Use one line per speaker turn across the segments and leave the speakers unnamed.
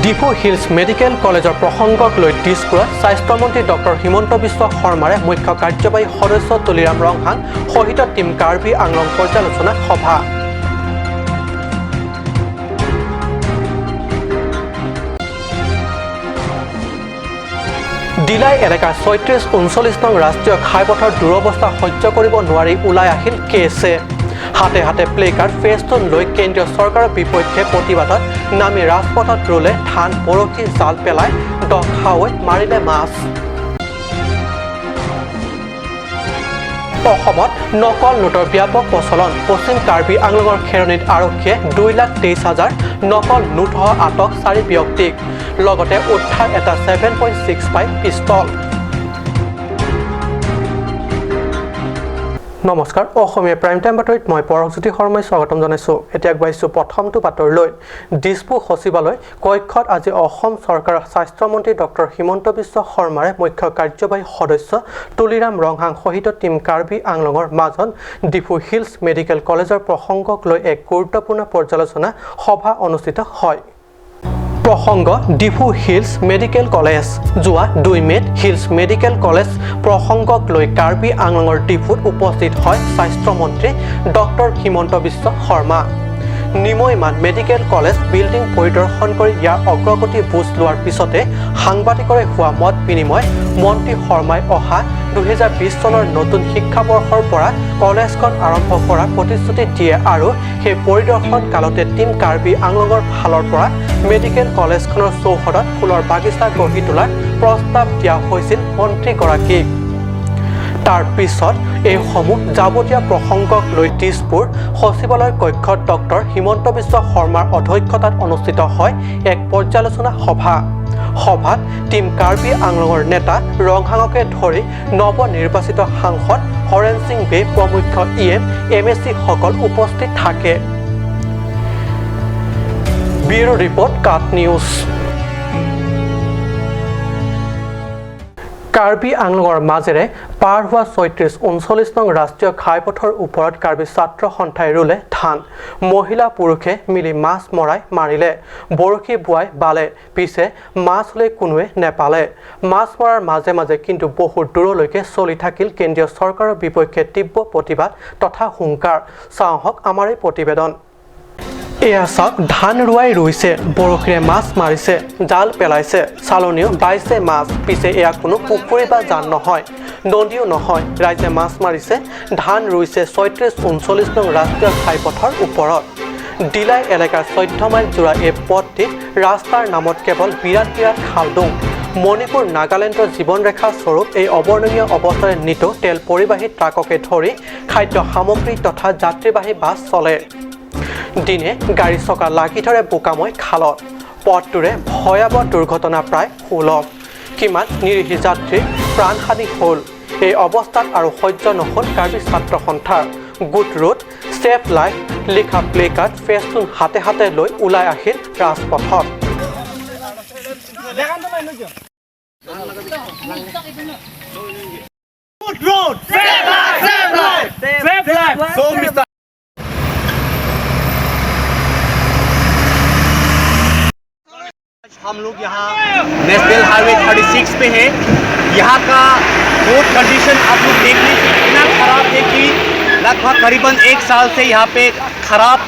Diphu hills medical কলেজৰ প্ৰসংগক লৈ দিছপুৰত স্বাস্থ্যমন্ত্ৰী ডক্টৰ হিমন্ত বিশ্ব শৰ্মাৰে মুখ্য কাৰ্যবাহী সদস্য তুলিৰাম ৰংহাং সহিত টীম কাৰ্বি আংলং পৰ্যালোচনা সভা। ডিলাই এলেকাৰ 36-39 নং ৰাষ্ট্ৰীয় ঘাইপথৰ দুৰৱস্থা সহ্য কৰিব নোৱাৰি ওলাই আহিল কেছে। হাতে হাতে প্লেকাৰ্ড ফেষ্টুন লৈ কেন্দ্ৰীয় চৰকাৰৰ বিপক্ষে প্ৰতিবাদত নামি ৰাজপথত ৰুলে ধান, বৰশী, জাল পেলাই দখাৱৈ মাৰিলে মাছ। অসমত নকল নোটৰ ব্যাপক প্ৰচলন। পশ্চিম কাৰ্বি আংলঙৰ খেৰণিত আৰক্ষীয়ে 2,23,000 নকল নোটসহ আটক 4 ব্যক্তিক, লগতে উদ্ধাৰ এটা 7.65 পিষ্টল। নমস্কাৰ, অসমীয়া প্ৰাইম টাইম বাতৰিত মই পৰশজ্যোতি শৰ্মাই স্বাগতম জনাইছোঁ। এতিয়া আগবাঢ়িছোঁ প্ৰথমটো বাতৰিলৈ। দিছপুৰ সচিবালয় কক্ষত আজি অসম চৰকাৰৰ স্বাস্থ্যমন্ত্ৰী ডক্টৰ হিমন্ত বিশ্ব শৰ্মাৰে মুখ্য কাৰ্যবাহী সদস্য তুলিৰাম ৰংহাং সহিত টীম কাৰ্বি আংলঙৰ মাজত ডিফু হিলছ মেডিকেল কলেজৰ প্ৰসংগক লৈ এক গুৰুত্বপূৰ্ণ পৰ্যালোচনা সভা অনুষ্ঠিত হয়। প্ৰসংগ ডিফু হিলছ মেডিকেল কলেজ। যোৱা 2 মে'ত হিলছ মেডিকেল কলেজ প্ৰসংগক লৈ কাৰ্বি আংলঙৰ ডিফুত উপস্থিত হয় স্বাস্থ্যমন্ত্ৰী doctor Himanta Biswa Sarma. নিমৈমান medical college building পৰিদৰ্শন কৰি ইয়াৰ অগ্ৰগতি বুজ লোৱাৰ পিছতে সাংবাদিকৰে হোৱা মত বিনিময় মন্ত্ৰী শৰ্মাই অহা 2020 চনৰ নতুন শিক্ষাবৰ্ষৰ পৰা কলেজখন আৰম্ভ কৰাৰ প্ৰতিশ্ৰুতি দিয়ে আৰু সেই পৰিদৰ্শন কালতে টীম কাৰ্বি আংলঙৰ ফালৰ পৰা মেডিকেল কলেজখনৰ চৌহদত ফুলৰ বাগিচা গঢ়ি তোলাৰ প্ৰস্তাৱ দিয়া হৈছিল মন্ত্ৰীগৰাকীক। তাৰ পিছত এইসমূহ যাৱতীয় প্ৰসংগক লৈ দিছপুৰ সচিবালয় কক্ষত ডক্টৰ হিমন্ত বিশ্ব শৰ্মাৰ অধ্যক্ষতাত অনুষ্ঠিত হয় এক পৰ্যালোচনা সভা। সভাত টীম কাৰ্বি আংলঙৰ নেতা ৰংহাঙকে ধৰি নৱনিৰ্বাচিত সাংসদ হৰেণ সিং বে প্ৰমুখ্য ই এম এম এ চিসকল উপস্থিত থাকে। ব্যুৰ' ৰিপৰ্ট, কাট নিউজ। কাৰ্বি আংলঙৰ মাজেৰে পাৰ হোৱা 36-39 নং ৰাষ্ট্ৰীয় ঘাইপথৰ ওপৰত কাৰ্বি ছাত্ৰ সন্থাই ৰুলে ধান। মহিলা পুৰুষে মিলি মাছ মৰাই মাৰিলে, বৰশী বোৱাই বালে, পিছে মাছ হ'লে কোনোৱে নেপালে। মাছ মৰাৰ মাজে মাজে কিন্তু বহু দূৰলৈকে চলি থাকিল কেন্দ্ৰীয় চৰকাৰৰ বিপক্ষে তীব্ৰ প্ৰতিবাদ তথা হুংকাৰ। চাওঁ আহক আমাৰ এই প্ৰতিবেদন। এয়া চাওক, ধান ৰোৱাই ৰুইছে, বৰশীৰে মাছ মাৰিছে, জাল পেলাইছে, চালনীও বাইছে মাছ। পিছে এয়া কোনো পুখুৰী বা জান নহয়, নদীও নহয়। ৰাইজে মাছ মাৰিছে, ধান ৰুইছে 36-39 নং ৰাষ্ট্ৰীয় ঘাইপথৰ ওপৰত। ডিলাই এলেকাৰ 14 মাইল জোৰা এই পথটিত ৰাস্তাৰ নামত কেৱল বিৰাট বিৰাট খালডোং। মণিপুৰ নাগালেণ্ডৰ জীৱনৰেখা স্বৰূপ এই অবৰ্ণনীয় অৱস্থাৰে নিতৌ তেল পৰিবাহী ট্ৰাককে ধৰি খাদ্য সামগ্ৰী তথা যাত্ৰীবাহী বাছ চলে। দিনে গাড়ী চকা লাগি ধৰে বোকাময় খালত। পথটোৰে ভয়াৱহ দুৰ্ঘটনা প্ৰায় সুলভ। কিমান নিৰীহ যাত্ৰীৰ প্ৰাণহানি হ'ল। এই অৱস্থাত আৰু সহ্য নহ'ল কাৰ্বি ছাত্ৰ সন্থাৰ। গুড ৰোড ছেভ লাইফ লিখা প্লেকাৰ্ড ফেষ্টুন হাতে হাতে লৈ ওলাই আহিল ৰাজপথত।
Good road! Save life! Save life! Save life! So, Mr.
हम लोग यहाँ नेशनल हाईवे 36 पे हैं। यहाँ का रोड कंडीशन आप लोग देख लीजिए, इतना ख़राब है कि लगभग करीबन 1 साल से यहाँ पे ख़राब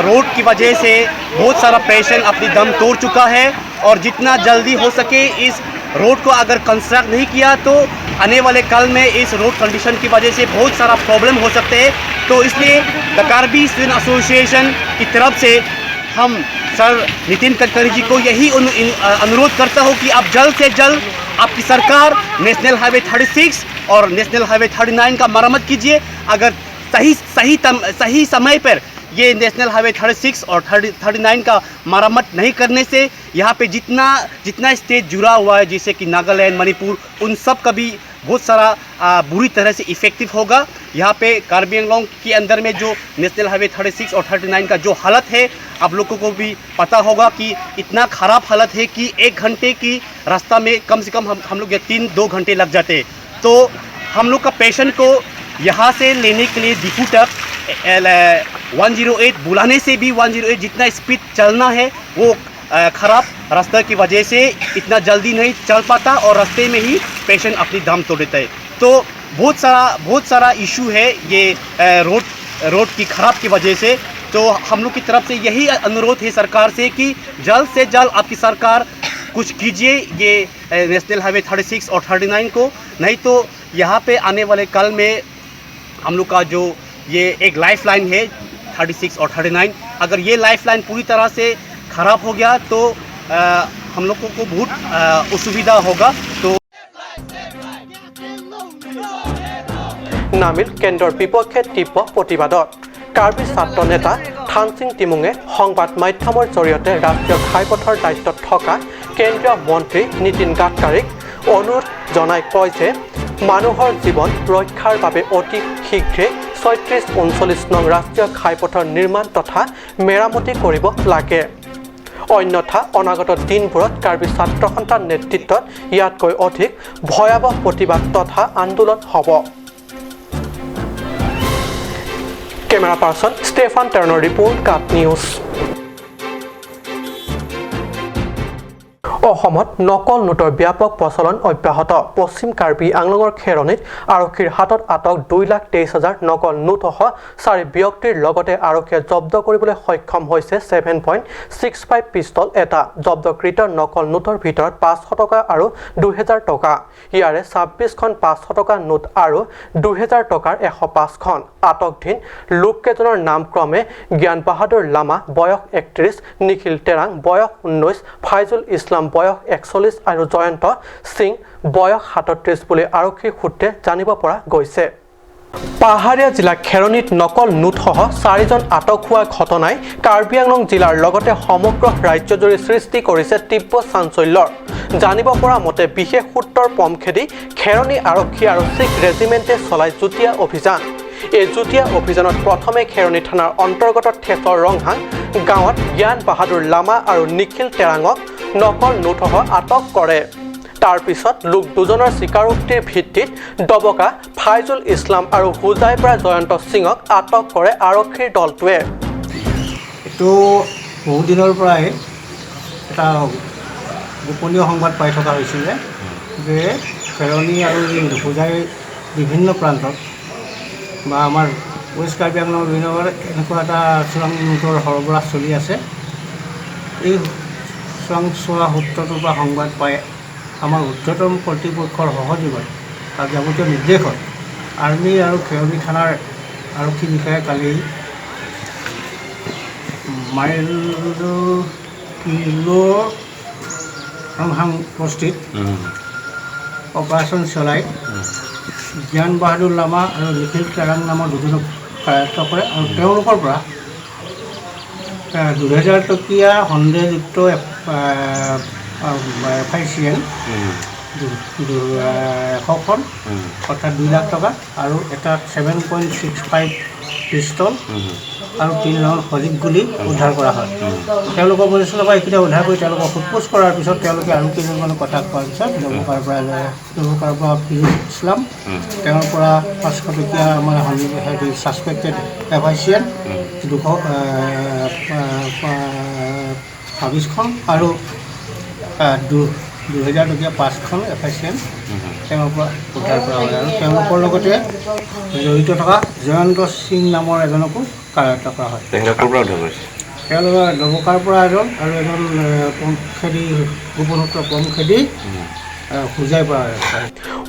रोड की वजह से बहुत सारा पेशेंट अपनी दम तोड़ चुका है। और जितना जल्दी हो सके इस रोड को अगर कंस्ट्रक्ट नहीं किया तो आने वाले कल में इस रोड कंडीशन की वजह से बहुत सारा प्रॉब्लम हो सकते हैं। तो इसलिए the Karbi student association की तरफ से हम सर नितिन गडकरी जी को यही अनुरोध करता हूँ कि आप जल्द से जल्द आपकी सरकार नेशनल हाईवे 36 और नेशनल हाईवे 39 का मरम्मत कीजिए। अगर सही सही तम, सही समय पर ये नेशनल हाईवे 36 और 39 का मरम्मत नहीं करने से यहाँ पे जितना जितना स्टेट जुड़ा हुआ है, जैसे कि नागालैंड, मणिपुर, उन सब का भी बहुत सारा बुरी तरह से इफेक्टिव होगा। यहाँ पे कार्बी आंगलोंग के अंदर में जो नेशनल हाईवे 36 और 39 का जो हालत है, आप लोगों को भी पता होगा कि इतना ख़राब हालत है कि 1 घंटे की रास्ता में कम से कम हम लोग 3-2 घंटे लग जाते हैं। तो हम लोग का पेशेंट को यहाँ से लेने के लिए डिपू तक 108 बुलाने से भी 108 जितना स्पीड चलना है वो ख़राब रास्ते की वजह से इतना जल्दी नहीं चल पाता और रास्ते में ही पेशेंट अपनी दम तोड़ देता है। तो बहुत सारा इशू है ये रोड रोड की ख़राब की वजह से। तो हम लोग की तरफ से यही अनुरोध है सरकार से कि जल्द से जल्द आपकी सरकार कुछ कीजिए ये नेशनल हाईवे 36 और 39 को, नहीं तो यहाँ पे आने वाले कल में हम लोग का जो ये एक लाइफ लाइन है 36 और 39, अगर ये लाइफ लाइन पूरी तरह से ख़राब हो गया तो हम लोगों को बहुत असुविधा होगा। तो
নামিল কেন্দ্ৰৰ বিপক্ষে তীব্ৰ প্ৰতিবাদত। কাৰ্বি ছাত্ৰ নেতা থানচিং তিমুঙে সংবাদ মাধ্যমৰ জৰিয়তে ৰাষ্ট্ৰীয় ঘাইপথৰ দায়িত্বত থকা কেন্দ্ৰীয় মন্ত্ৰী নীতিন গাডকাৰীক অনুৰোধ জনাই কয় যে মানুহৰ জীৱন ৰক্ষাৰ বাবে অতি শীঘ্ৰে 36 39 নং ৰাষ্ট্ৰীয় ঘাইপথৰ নিৰ্মাণ তথা মেৰামতি কৰিব লাগে। অন্যথা অনাগত দিনবোৰত কাৰ্বি ছাত্ৰ সন্থাৰ নেতৃত্বত ইয়াতকৈ অধিক ভয়াৱহ প্ৰতিবাদ তথা আন্দোলন হ'ব। কেমেৰা পাৰ্চন ষ্টেফান টেৰণৰ ৰিপৰ্ট, কাট নিউজ। অসমত নকল নোটৰ ব্যাপক প্ৰচলন অব্যাহত। পশ্চিম কাৰ্বি আংলঙৰ খেৰণিত আৰক্ষীৰ হাতত আটক 2,23,000 নকল নোটসহ চাৰি ব্যক্তিৰ লগতে আৰক্ষীয়ে জব্দ কৰিবলৈ সক্ষম হৈছে 7.65 পিষ্টল এটা। জব্দকৃত নকল নোটৰ ভিতৰত 500 টকা আৰু 2000 টকা। ইয়াৰে 26খন 500 টকা নোট আৰু 2000 টকাৰ 105খন। আটকধীন লোককেইজনৰ নাম ক্ৰমে জ্ঞান বাহাদুৰ লামা, বয়স 31, নিখিল তেৰাং, বয়স 19, ফাইজুল ইছলাম, বয়স 41 আৰু জয়ন্ত সিং, বয়স 37 বুলি আৰক্ষীৰ সূত্ৰে জানিব পৰা গৈছে। পাহাৰীয়া জিলা খেৰণিত নকল নোটসহ চাৰিজন আটক হোৱা ঘটনাই কাৰ্বি আংলং জিলাৰ লগতে সমগ্ৰ ৰাজ্যজুৰি সৃষ্টি কৰিছে তীব্ৰ চাঞ্চল্যৰ। জানিব পৰা মতে বিশেষ সূত্ৰৰ পম খেদি খেৰণি আৰক্ষী আৰু শিখ ৰেজিমেণ্টে চলাই যুটীয়া অভিযান। এই যুটীয়া অভিযানত প্ৰথমে খেৰণি থানাৰ অন্তৰ্গত থেচৰ ৰংহাং গাঁৱত জ্ঞান বাহাদুৰ লামা আৰু নিখিল তেৰাঙক নকল নোটসহ আটক কৰে। তাৰ পিছত লোক দুজনৰ স্বীকাৰোক্তিৰ ভিত্তিত ডবকা ফাইজুল ইছলাম আৰু হোজাইৰ পৰা জয়ন্ত সিঙক আটক কৰে আৰক্ষীৰ দলটোৱে।
এইটো বহুত দিনৰ পৰাই এটা গোপনীয় সংবাদ পাই থকা হৈছিলে যে খেৰণি আৰু এই হোজাইৰ বিভিন্ন প্ৰান্তত বা আমাৰ ৱেষ্ট কাৰ্বি আংলঙৰ বিভিন্ন প্ৰান্তত এনেকুৱা এটা চোৰাং নোটৰ সৰবৰাহ চলি আছে। এই চোৰাংচোৱা সূত্ৰটোৰ পৰা সংবাদ পাই আমাৰ ঊৰ্ধতম কৰ্তৃপক্ষৰ সহযোগত আৰু যাৱতীয় নিৰ্দেশত আৰ্মি আৰু খেৰণি থানাৰ আৰক্ষী বিষয়াই কালি মাইল কিলো ৰংহাং বস্তিত অপাৰেশ্যন চলাই জ্ঞান বাহাদুৰ লামা আৰু নিখিল তেৰাং নামৰ দুজনক কৰায়ত্ব কৰে আৰু তেওঁলোকৰ পৰা 2000 টকীয়া সন্দেহযুক্ত এফ I C N 100খন, অৰ্থাৎ 2 লাখ টকা আৰু এটা 7.65 পিষ্টল আৰু তিনি ৰাউণ্ড সজীৱ গুলী উদ্ধাৰ কৰা হয়। তেওঁলোকৰ পজিশ্যনৰ পৰা এইকেইটা উদ্ধাৰ কৰি তেওঁলোকক সোধ-পোছ কৰাৰ পিছত তেওঁলোকে আৰু কেইজনমানক কথা কোৱাৰ পিছত ডবকাৰ পৰা ফিৰোজ ইছলাম, তেওঁৰ পৰা 500 টকীয়া মানে হেৰি suspected F I C N 226খন আৰু 2000 টকীয়া পাঁচখন এফ I C N তেওঁৰ পৰা উদ্ধাৰ কৰা হয় আৰু তেওঁলোকৰ লগতে জড়িত থকা জয়ন্ত সিং নামৰ এজনকো কাৰায়ত্ব কৰা হয়।
তেখেতক ক'ৰ পৰা উদ্ধাৰ কৰিছে?
তেওঁলোকৰ ডবকাৰ পৰা এজন আৰু এজন পমখেদি, গোপন সূত্ৰ পমখেদি হোজাইৰ পৰা এজন।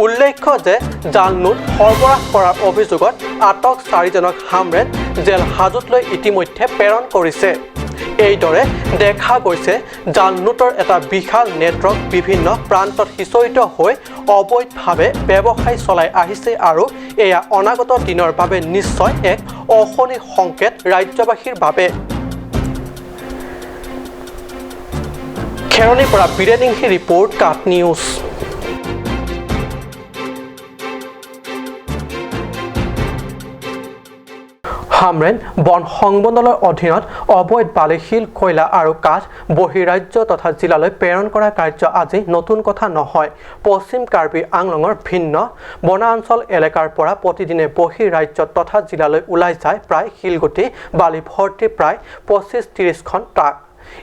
উল্লেখ্য যে জাল নোট সৰবৰাহ কৰাৰ অভিযোগত আটক চাৰিজনক হামৰেণ জেল হাজোতলৈ ইতিমধ্যে প্ৰেৰণ কৰিছে। এইদৰে দেখা গৈছে জাল নোটৰ এটা বিশাল নেটৱৰ্ক বিভিন্ন প্ৰান্তত সিঁচৰিত হৈ অবৈধভাৱে ব্যৱসায় চলাই আহিছে আৰু এয়া অনাগত দিনৰ বাবে নিশ্চয় এক অশনি সংকেত ৰাজ্যবাসীৰ বাবে। খেৰণিৰ পৰা বীৰেনিংহী ৰিপৰ্ট, কাট নিউজ। হামৰেণ বন সংমণ্ডলৰ অধীনত অবৈধ বালি, শিল, কয়লা আৰু কাঠ বহিৰাজ্য তথা জিলালৈ প্ৰেৰণ কৰা কাৰ্য আজি নতুন কথা নহয়। পশ্চিম কাৰ্বি আংলঙৰ ভিন্ন বনাঞ্চল এলেকাৰ পৰা প্ৰতিদিনে বহিৰাজ্য তথা জিলালৈ ওলাই যায় প্ৰায় শিলগুটি, বালি ভৰ্তি প্ৰায় 25-30খন ট্ৰাক।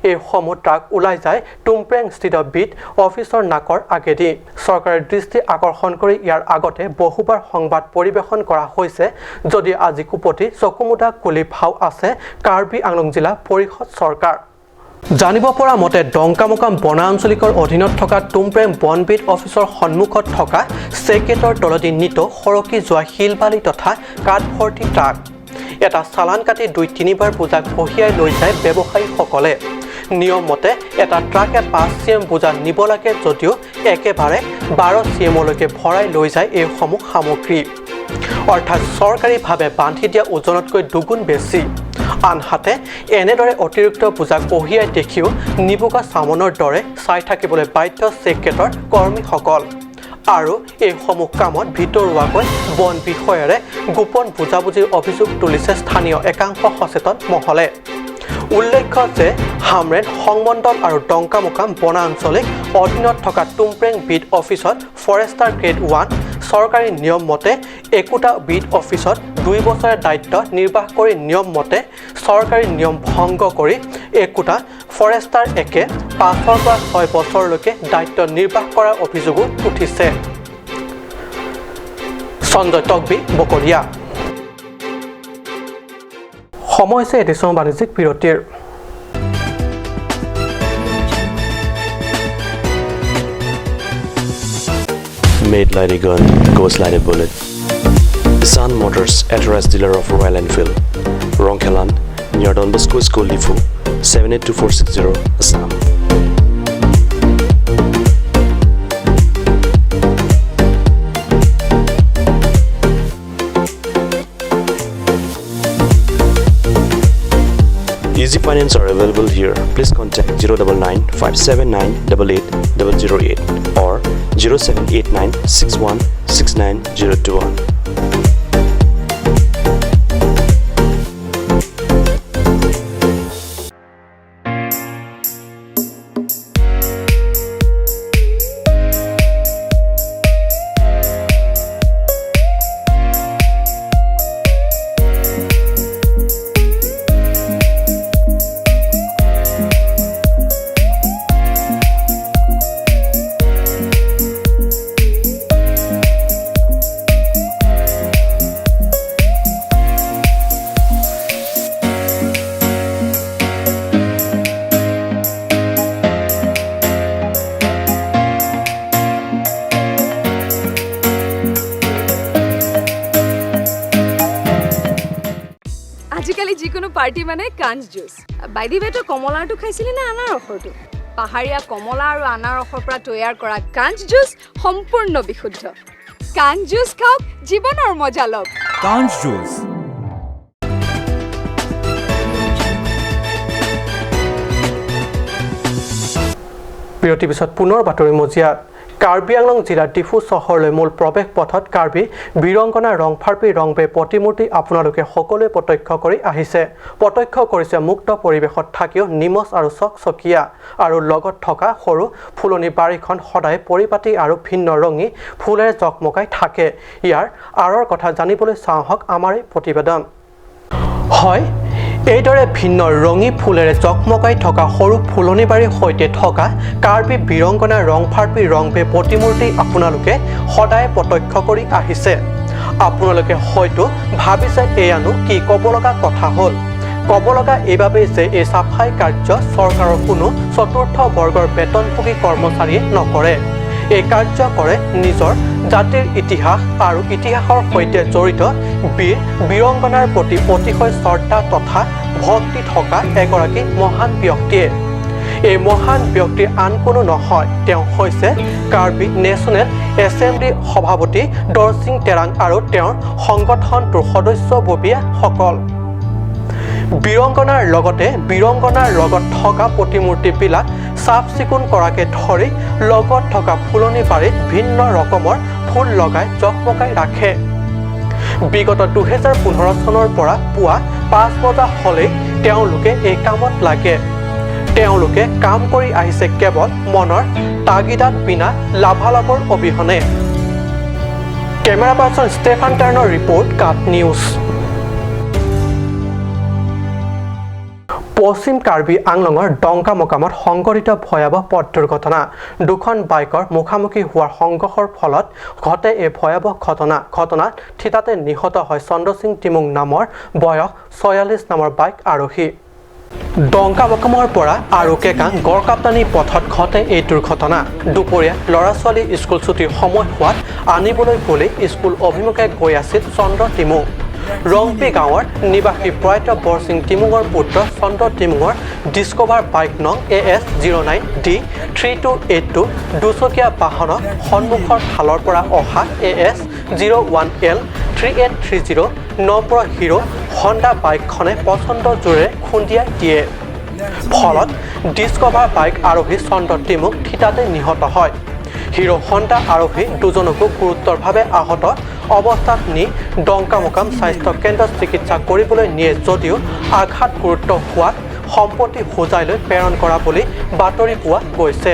এইসমূহ ট্ৰাক ওলাই যায় টুমপ্ৰেংস্থিত বিট অফিচৰ নাকৰ আগেদি। চৰকাৰৰ দৃষ্টি আকৰ্ষণ কৰি ইয়াৰ আগতে বহুবাৰ সংবাদ পৰিৱেশন কৰা হৈছে যদি আজি কুপতি চকুমুদা কুলি ভাও আছে কাৰ্বি আংলং জিলা পৰিষদ চৰকাৰ। জানিব পৰা মতে ডংকামোকাম বনাঞ্চলিকৰ অধীনত থকা টুমপ্ৰেং বনবিট অফিচৰ সন্মুখত থকা চেকেটৰ তলদি নিতৌ সৰকি যোৱা শিল বালি তথা কাঠ ভৰ্তি ট্ৰাক এটা চালান কাটি 2-3বাৰ বোজা কঢ়িয়াই লৈ যায় ব্যৱসায়ীসকলে। নিয়মমতে এটা ট্ৰাকে 5 cm বোজা নিব লাগে যদিও একেবাৰে 12 cmলৈকে ভৰাই লৈ যায় এইসমূহ সামগ্ৰী, অৰ্থাৎ চৰকাৰীভাৱে বান্ধি দিয়া ওজনতকৈ দুগুণ বেছি। আনহাতে এনেদৰে অতিৰিক্ত বোজা কঢ়িয়াই দেখিও নিবোকা চামনৰ দৰে চাই থাকিবলৈ বাধ্য চেকগেটৰ কৰ্মীসকল আৰু এইসমূহ কামত ভিতৰুৱাকৈ বন বিষয়াৰে গোপন বুজাবুজিৰ অভিযোগ তুলিছে স্থানীয় একাংশ সচেতন মহলে। উল্লেখ্য যে হামৰেন সংমণ্ডল আৰু ডংকামোকাম বনাঞ্চলিক অধীনত থকা টুমপ্ৰেং বিট অফিচত ফৰেষ্টাৰ গ্ৰেড 1 চৰকাৰী নিয়ম মতে একোটা বিট অফিচত 2 বছৰৰ দায়িত্ব নিৰ্বাহ কৰি নিয়মমতে চৰকাৰী নিয়ম ভংগ কৰি একোটা ফৰেষ্টাৰ একে 5ৰ পৰা 6 বছৰলৈকে দায়িত্ব নিৰ্বাহ কৰাৰ অভিযোগো উঠিছে। সঞ্জয় তকবি, বকলীয়া। সময় হৈছে এটি বাণিজ্যিক বিৰতিৰ।
Made like a gun, goes like a bullet. Sun Motors, authorized dealer of Royal Enfield, Rongkhelan, near Don Bosco School, Diphu, 782460, Assam. Easy finance are available here. Please contact 099 579 88 008 or 0789 61 69 021.
আজিকালি যিকোনো পাৰ্টি মানে কাঞ্চ juice. By the ৱে, তই কমলাৰটো খাইছিলি নে আনাৰসৰটো? পাহাৰীয়া কমলা আৰু আনাৰসৰ পৰা তৈয়াৰ কৰা কাঞ্চ জুচ সম্পূৰ্ণ বিশুদ্ধ। কাঞ্চ জুচ খাওক, জীৱনৰ মজা লওক।
কাঞ্চ জুচ।
বিৰতিৰ পিছত পুনৰ বাতৰি মজিয়াত। কাৰ্বি আংলং জিলাৰ ডিফু চহৰলৈ মূল প্ৰৱেশ পথত কাৰ্বি বীৰংগনা ৰংফাৰপি ৰংবে প্ৰতিমূৰ্তি আপোনালোকে সকলোৱে প্ৰত্যক্ষ কৰি আহিছে। প্ৰত্যক্ষ কৰিছে মুক্ত পৰিৱেশত থাকিও নিমজ আৰু চকচকীয়া আৰু লগত থকা সৰু ফুলনি বাৰীখন সদায় পৰিপাটি আৰু ভিন্ন ৰঙী ফুলেৰে জকমকাই থাকে। ইয়াৰ আঁৰৰ কথা জানিবলৈ চাওঁ হওক আমাৰ এই প্ৰতিবেদন। হয়, এইদৰে ভিন্ন ৰঙী ফুলেৰে জকমকাই থকা সৰু ফুলনি বাৰীৰ সৈতে থকা কাৰ্বি বীৰংগনা ৰংফাৰপি ৰংবে প্ৰতিমূৰ্তি আপোনালোকে সদায় প্ৰত্যক্ষ কৰি আহিছে। আপোনালোকে হয়তো ভাবিছে এয়ানো কি ক'ব লগা কথা হ'ল। ক'ব লগা এইবাবেই যে এই চাফাই কাৰ্য চৰকাৰৰ কোনো চতুৰ্থ বৰ্গৰ বেতনভোগী কৰ্মচাৰীয়ে নকৰে। এই কাৰ্য কৰে নিজৰ জাতিৰ ইতিহাস আৰু ইতিহাসৰ সৈতে জড়িত বীৰ বীৰংগনাৰ প্ৰতি অতিশয় শ্ৰদ্ধা তথা ভক্তি থকা এগৰাকী মহান ব্যক্তিয়ে। এই মহান ব্যক্তি আন কোনো নহয়, তেওঁ হৈছে কাৰ্বি নেশ্যনেল এছেম্বলি সভাপতি দৰচিং তেৰাং আৰু তেওঁৰ সংগঠনটোৰ সদস্যববীয়াসকল। বীৰংগনাৰ লগতে বীৰংগনাৰ লগত থকা প্ৰতিমূৰ্তিবিলাক চাফ চিকুণ কৰাকে ধৰি লগত থকা ফুলনি বাৰীত ভিন্ন ৰকমৰ ফুল লগাই জকমকাই ৰাখে। বিগত 2015 চনৰ পৰা পুৱা 5 বজা হ'লেই তেওঁলোকে এই কামত লাগে। তেওঁলোকে কাম কৰি আহিছে কেৱল মনৰ তাগিদাত, বিনা লাভালাভৰ অবিহনে। কেমেৰা পাৰ্চন ষ্টেফান টাৰ্ণৰ ৰিপৰ্ট, কাট নিউজ। পশ্চিম কাৰ্বি আংলঙৰ ডংকা মোকামত সংঘটিত ভয়াৱহ পথ দুৰ্ঘটনা। দুখন বাইকৰ মুখামুখি হোৱাৰ সংঘৰ্ষৰ ফলত ঘটে এই ভয়াৱহ ঘটনা। ঘটনাত থিতাতে নিহত হয় চন্দ্ৰসিং টিমুং নামৰ বয়স 46 নামৰ বাইক আৰোহী। ডংকা মোকামৰ পৰা আৰু কেকাং গড়কাপ্তানি পথত ঘটে এই দুৰ্ঘটনা। দুপৰীয়া ল'ৰা ছোৱালী স্কুল ছুটীৰ সময় হোৱাত আনিবলৈ বুলি স্কুল অভিমুখে গৈ আছিল চন্দ্ৰ টিমুং। ৰংপি গাঁৱৰ নিবাসী প্ৰয়াত বৰসিং টিমুঙৰ পুত্ৰ চন্দ্ৰ টিমুঙৰ ডিস্কভাৰ বাইক নং AS 09 D 3282 দুচকীয়া বাহনক সন্মুখৰ ফালৰ পৰা অহা AS 01 L 3830 নম্বৰৰ হিৰ' হণ্ডা বাইকখনে প্ৰচণ্ড জোৰেৰে খুন্দিয়াই দিয়ে। ফলত ডিস্কভাৰ বাইক আৰোহী চন্দ্ৰ টিমুং থিতাতে নিহত হয়। হিৰ' হণ্ডা আৰোহী দুজনকো গুৰুতৰভাৱে আহত অৱস্থাত নি ডংকামোকাম স্বাস্থ্য কেন্দ্ৰত চিকিৎসা কৰিবলৈ নিয়ে যদিও আঘাত গুৰুত্ব হোৱাত সম্প্ৰতি হোজাইলৈ প্ৰেৰণ কৰা বুলি বাতৰি পোৱা গৈছে।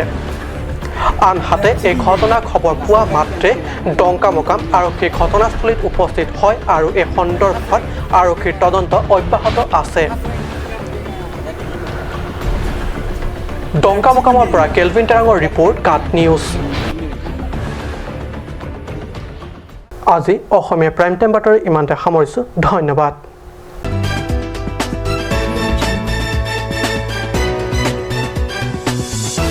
আনহাতে, এই ঘটনাৰ খবৰ পোৱা মাত্ৰে ডংকামোকাম আৰক্ষী ঘটনাস্থলীত উপস্থিত হয় আৰু এই সন্দৰ্ভত আৰক্ষীৰ তদন্ত অব্যাহত আছে। ডংকামোকামৰ পৰা কেলভিন টেৰাঙৰ ৰিপৰ্ট, কাট নিউজ। আজি অসমীয়া প্ৰাইম টাইম বাতৰি ইমানতে সামৰিছোঁ। ধন্যবাদ।